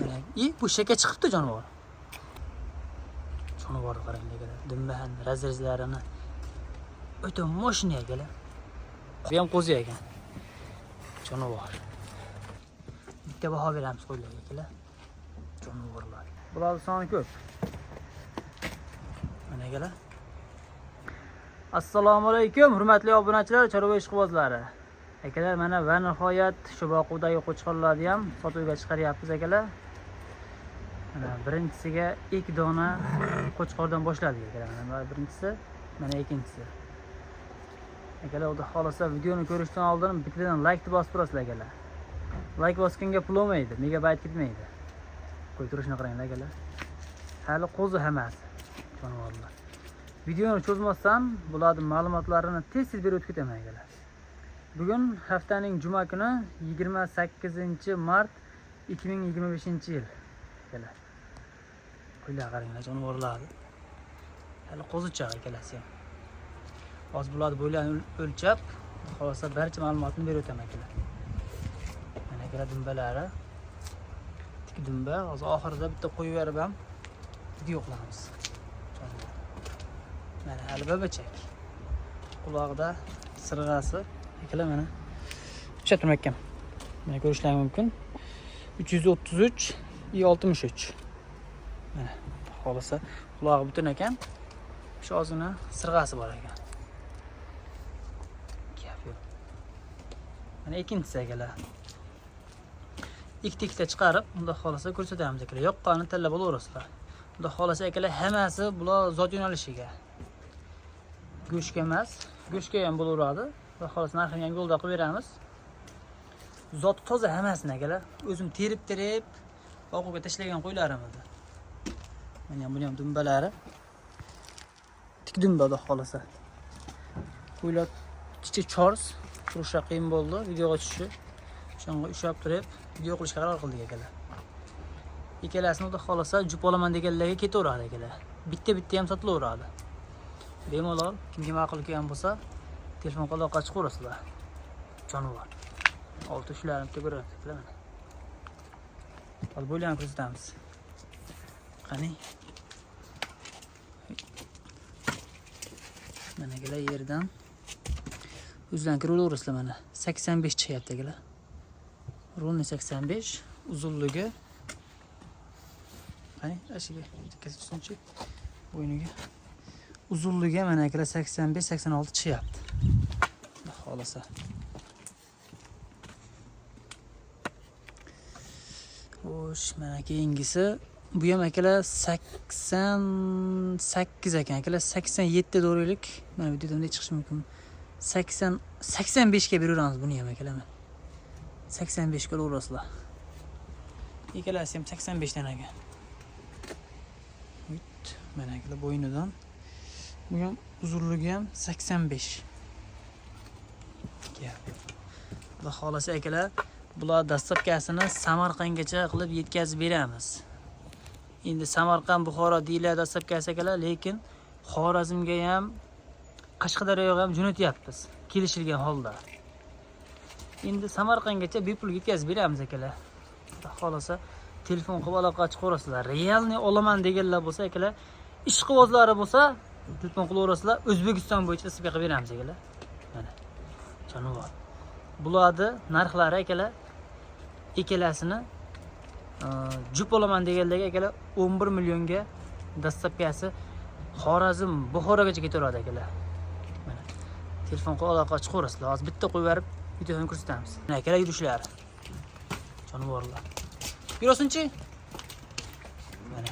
Mana i bu shaka chiqibdi jonivor. Jonivor qarang akalar. Dumba ham разрез larini o'ta мощный akalar. Bu ham qo'zi ekan. Jonivor. Bitta baho beramiz qo'ylarga akalar. Jonivorlar. Bular soni ko'p. Mana akalar. Assalomu alaykum, hurmatli obunachilar, chorva ishqibozlari. Akalar, mana va nihoyat shu boquvdagi qo'chqorlarni ham sotuvga chiqaryapmiz akalar. Mana birinchisiga ikki dona qo'chqordan boshladik akalar. Mana birinchisi, mana ikkinchisi. Akalar, xudo xohlasa videoni ko'rishdan oldin bittadan like bosib turasizlar akalar. Like bosganga pul olmaydi, megabayt ketmaydi. Qo'y turishini qaranglar akalar. Hali qo'zi hammasi jonivorlar. Videoni cho'zmasdan bularning ma'lumotlarini tez-tez berib o'tib ketaman akalar. Bugun haftaning juma kuni, 28 mart 2025-yil. Akalar. Qo'ylar qaranglar jonivorlarni. Hali qo'zichoq ikkalasi ham. Hozir bularni bo'ylarini o'lchab, xohlasa barcha ma'lumotni berib o'taman akalar. Mana akalar dumbalari. Tik dumba. Hozir oxirida bitta qo'yib berib ham video qilamiz. Jonivor. Mana hali babachak. Qulog'ida sirg'asi. Akalar, mana. Ushlab turmakam. Mana ko'rishlaring mumkin. 333 и 63. Mana xohlasa qulog'i butun ekan. Shu ozgina sirg'asi bor ekan. Gap yo'q. Mana ikkinchisi akalar. Ikkita ikkita chiqarib, unda xohlasa ko'rsatamiz akalar. Yoqqanini tanlab olaverasizlar. Unda xohlasa akalar, hammasi bular zot yo'nalishiga. Go'shtga emas, go'shtga ham bo'laveradi. Xudo xohlasa narxini ham yo'lda qilib beramiz. Zoti toza hammasini akalar. O'zim terib-terib boquvga tashlagan qo'ylarim edi. Mana buni ham dumbalari. Tik dumba xudo xohlasa. Qo'ylar kichik chors, turishi qiyin bo'ldi videoga tushishi. O'shanga ushlab turib video qilishga qaror qildik akalar. Ikkalasini xudo xohlasa jup olaman deganlarga ketaveradi akalar. Bitta-bitta ham sotilaveradi. Bemalol kimga ma'qul kelgan bo'lsa, telefon qilib aloqa chiqaverasizlar. Jonivor. Olti shularni bitta ko'ryapsiz mana. Hozir bo'ylarni ko'rsatamiz. Qani? Mana akalar, yerdan o'zlaring ko'raverasizlar mana. 85 chiqyapti akalar. Ровно 85 uzunligi. Qani, ashiga tikkasi tushsinchi bo'yniga. Uzunligi mana akalar 85 86 chiqyapti. Xudo xohlasa. Xo'sh, mana keyingisi bu ham akalar 88 ekan. Akalar, 87 to'g'rilik. Mana videoda bunday chiqishi mumkin. 80 85 ga beraveramiz buni ham akalar mana. 85 ga olaverasizlar. Ikkalasi ham 85 dan ekan. Uyt, mana akalar bo'ynidan. Bu ham uzunligi ham 85. Gap yo'q. Xudo xohlasa akalar, bular доставка sini Samarqandgacha qilib yetkazib beramiz. Endi Samarqand, Buxoro deyiladi доставка si akalar, lekin Xorazmga ham, Qashqadaryoga ham jo'natyapmiz kelishilgan holda. Endi Samarqandgacha bepul yetkazib beramiz akalar. Xudo xohlasa telefon qilib aloqa chiqaverasizlar. Реальный olaman deganlar bo'lsa akalar, ishqibozlari bo'lsa telefon qilaverasizlar. O'zbekiston bo'yicha доставка qilib beramiz akalar. Mana. Jonivor. Bularni narxlari akalar, ikkalasini jup olaman deganlarga akalar 11 millionga доставка si Xorazm, Buxorogacha ketaveradi akalar. Mana. Telefon qilib aloqa chiqaverasizlar. Hozir bitta qo'yib berib videoni ko'rsatamiz. Mana akalar yurishlari. Jonivorlar. Yurasinchi? Mana.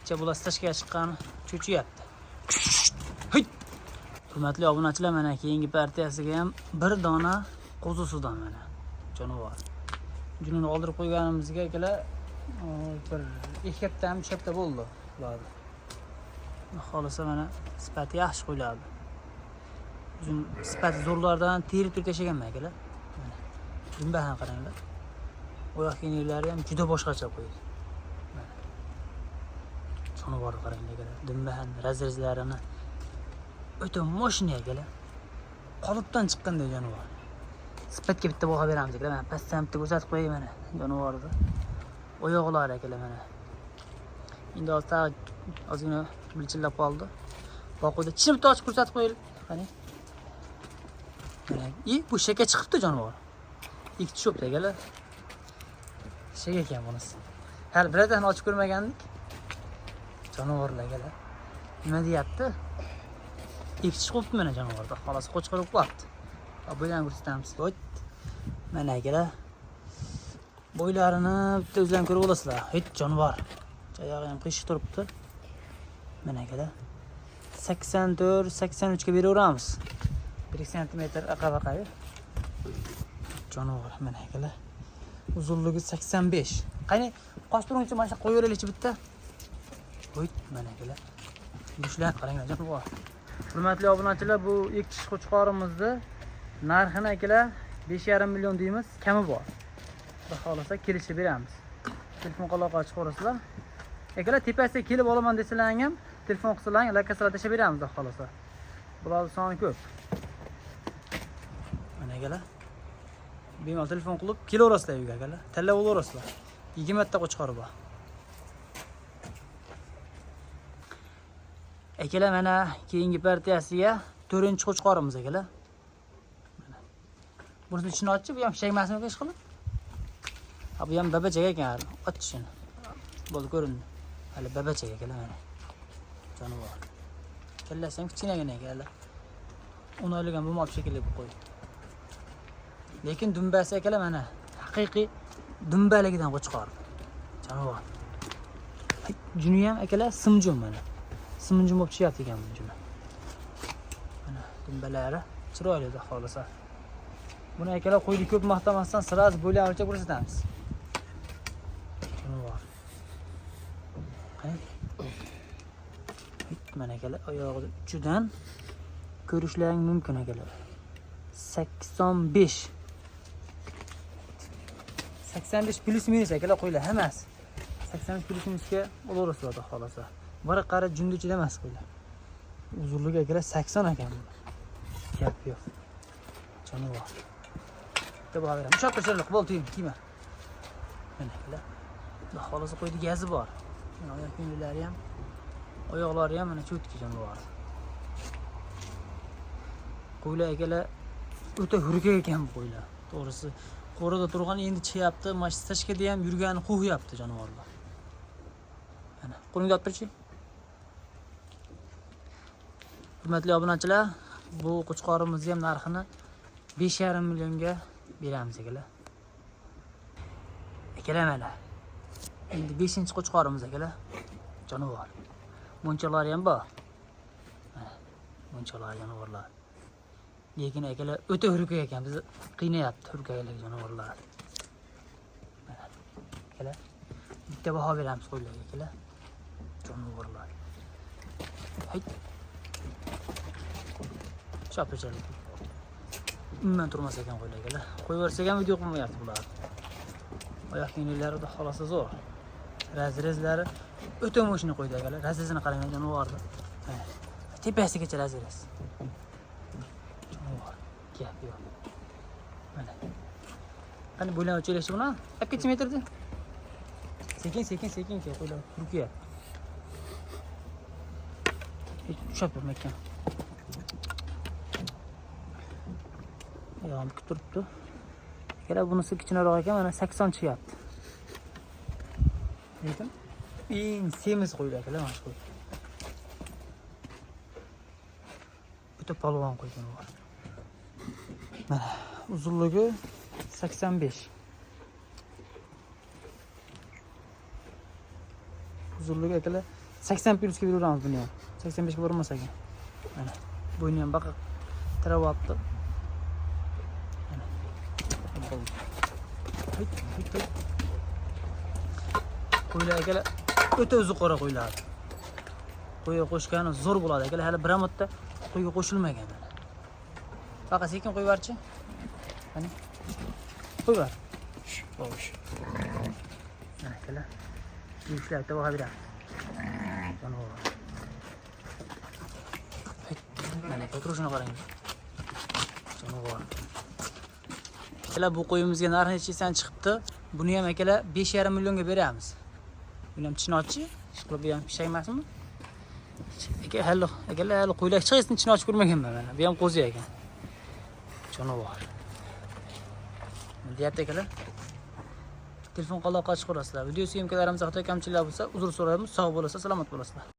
Kecha bular стачка ga chiqqan cho'chiyapti. Huy! Hurmatli obunachilar, mana keyingi partiyasiga ham bir dona qo'zisidan mana jonivor. Junini oldirib qo'yganimizga akalar bir 2 haftami, 3 hafta bo'ldi ularni. Xudo xohlasa mana sifati yaxshi qo'yiladi. Uzun sifati zo'rlardan terib turib tashlaganman akalar. Mana. Dumba ham qaranglar. Oyoq kiyimlari ham juda boshqacha qo'ydi. Mana. Jonivorni qaranglar akalar. Dumba ham разрез larini o'ta мощный akalar. Qolipdan chiqqanday jonivor. Sifatga bitta baho beramiz akalar. Mana pastdan bitta ko'rsatib qo'yay mana jonivorni. Oyoqlari akalar mana. Endi hozir tag'i ozgina bilchillab qoldi. Boquvda tishini bitta ochib ko'rsatib qo'yaylik. Qani. Mana, bu shaka chiqibdi jonivor. Ikki tish bo'pti akalar. Shaka ekan bunisi. Hali birodarni ochib ko'rmagandik. Jonivorlar akalar. Nima deyapti? Ikki tish qo'yibdi mana jonivorda. Xolos qo'chqor bo'lib qolibdi. Bo'ylarini ko'rsatamiz. Mana akalar. Bo'ylarini bitta o'zlaring ko'rib olasizlar. Hech jonivor. Oyog'i ham qiyshiq turibdi. Mana akalar. 84, 83 ga beraveramiz. 1 santimetr aqa-baqayu. Jonivor mana akalar. Uzunligi 85. Qani, qoch turuncha mana shu qo'yaveraylikchi bitta. Voy, mana akalar. Yushlar qaranglar jonivor. Hurmatli obunachilar, bu ikki tish qo'chqorimizni narxini akalar 5,5 million deymiz, kami bor. Xudo xohlasa kelishib beramiz. Telefon aloqa chiqarasizlar. Akalar tepasiga kelib olaman desalaring ham telefon qilsalaring, aloqalar tashlab beramiz xudo xohlasa. Bularning soni ko'p. Mana akalar. Bemalol telefon qilib kelaverasizlar uyga akalar. Tanlab olaverasizlar. 20 ta qo'chqor bor. Akalar mana keyingi partiyasiga 4-qo'chqorimiz akalar. Mana. Bunisini ichini ochchi, bu ham pishak emasmi ish qilib? Ha, bu ham babachak ekan hali. Och shuni. Bo'ldi, ko'rindi. Hali babachak akalar mana. Jonivor. Kallasi ham kichkinagina ekan hali. 10 oylik ham bo'lmabdi shekilli bu qo'y. Lekin dumbasi akalar mana haqiqiy dumbaligidan qo'chqor. Jonivor. Juni ham akalar simjun mana. Simjun bo'lib tushyapti ekan bu juni. Mana dumbalari chiroyli xudo xohlasa. Buni akalar qo'yni ko'p maqtamasdan sразу bo'ylarini ko'rsatamiz. Jonivor. Qani? Mana akalar oyog'ida uchidan ko'rishlaring mumkin akalar. 85. 85 plus minus akalar qo'ylar hammasi. 85 plus minusga olaverasizlar xudo xohlasa. Bir qara jundi ichida emas qo'ylar. Uzunligi akalar 80 ekan bu. Gap yo'q. Jonivor. Bitta baho beraman. Ushlab turishlik bo'l, tiyim, kiyma. Mana akalar. Xudo xohlasa qo'ydi gazi bor. Mana oyoq kiyimlari ham, oyoqlari ham mana cho'tki jonivor. Qo'ylar akalar o'ta hurkak ekan bu qo'ylar. To'g'risi, qo'rada turgan endi chiqyapti, mana shu tashkada ham yurgani qo'yapti jonivorlar. Mana, qo'lingga olib turchi. Hurmatli obunachilar, bu qo'chqorimizni ham narxini 5,5 millionga beramiz akalar. Akalar mana. Endi 5-qo'chqorimiz akalar. Jonivor. Munchalari ham bor. Mana, munchalari jonivorlar. Lekin akalar o'ta hurkak ekan, bizni qiynayapti hurkaklik jonivorlar. Mana, akalar bitta baho beramiz qo'ylarga akalar. Jonivorlar. Hay. Chopachalik. Umuman turmas ekan qo'ylar akalar. Qo'yib ham video qilmayapti bular. Oyoq kiyimlari xudo xolasa zo'r. Razrezlari o'ta moshina qo'ydi akalar. Razrezini qarang jonivorni. Mana, tepasigacha razrez. Jonivor. Gap yo'q. Mana. Qani bo'ylanib o'chaylikchi buni? Olib metrda? Sekin sekin sekin kel qo'ylar. Hurkiyapti. Hech ushlab turma ekan. Oyog'im bukib turibdi. Akalar bunisi kichkinaroq ekan, mana 80 chiqyapti. Lekin eng semiz qo'ylar akalar mana shu qo'y. O'ta polvon qo'y jonivor. Mana uzunligi 85. Uzunligi akalar 80 plusga beraveramiz buni ham. 85 ga bormas ekan. Mana bo'yni ham baqa tirayapti. Mana. Qo'ylar akalar o'ta uzuq qora qo'ylar. Qo'yga qo'shgani zo'r bo'ladi akalar. Hali bir marta qo'yga qo'shilmagan mana. Baqa sekin qo'yib yuborchi. Qani. Qo'yib yubor. Xo'sh. Mana akalar. Yuklar bitta baho beramiz. Jonivor. Mana turishini qarang. Jonivor. Akalar bu qo'yimizga narx nechidan chiqibdi? Buni ham akalar 5,5 millionga beramiz. Buni ham chinochi, ishqilib bu ham pishak emasmi? Aka, hali akalar, hali qo'ylar hech qaysisini chinochi ko'rmaganman mana. Bu ham qo'zi ekan. Jonivor. Deyapti akalar. Telefon aloqa chiqarasizlar. Video съёмка larimizda xato kamchiliklar bo'lsa, uzr so'raymiz. Sog' bo'lasizlar, salomat bo'lasizlar.